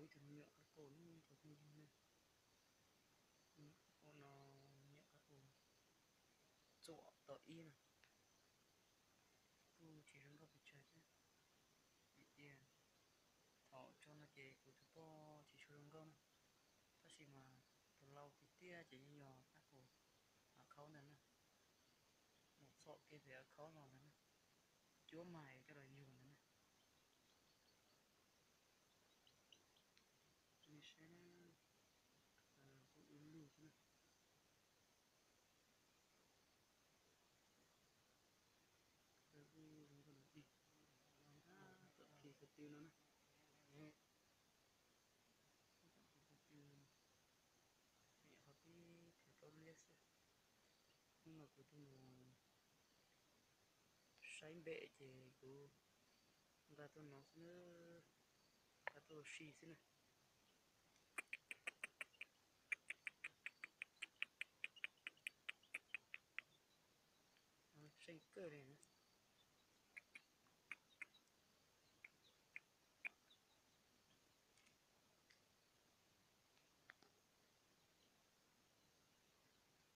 Ib tug me nyuam qab qus no, tus phooj ywg na, me nyuam qab qus no, me nyuam qab qus txuam tom ib na, kuj tsis zoo nkauj pes tsawg thiab, vim tias thaum tso no ces kuv tus poj tsis tshua zoo nkauj na, tab sis mas tus lau tiag tiag ces yeej yog qab qus av khaub ntawd na, mus txhom kiag pem av khaub los ntawd na, cuab mais coj los yug ntawd na. Nej saib na, kuj ib lub xwb na. Kuj zoo nkauj dig, txom kis ko tw no na. Txom kis ko tw, niam qhov pib thaum rau liab xwb. Hnub no kuv tuaj mus saib npem ces kuv nqa tuaj no xwb na, nqa tuaj ua si xwb na. Seej kawg li.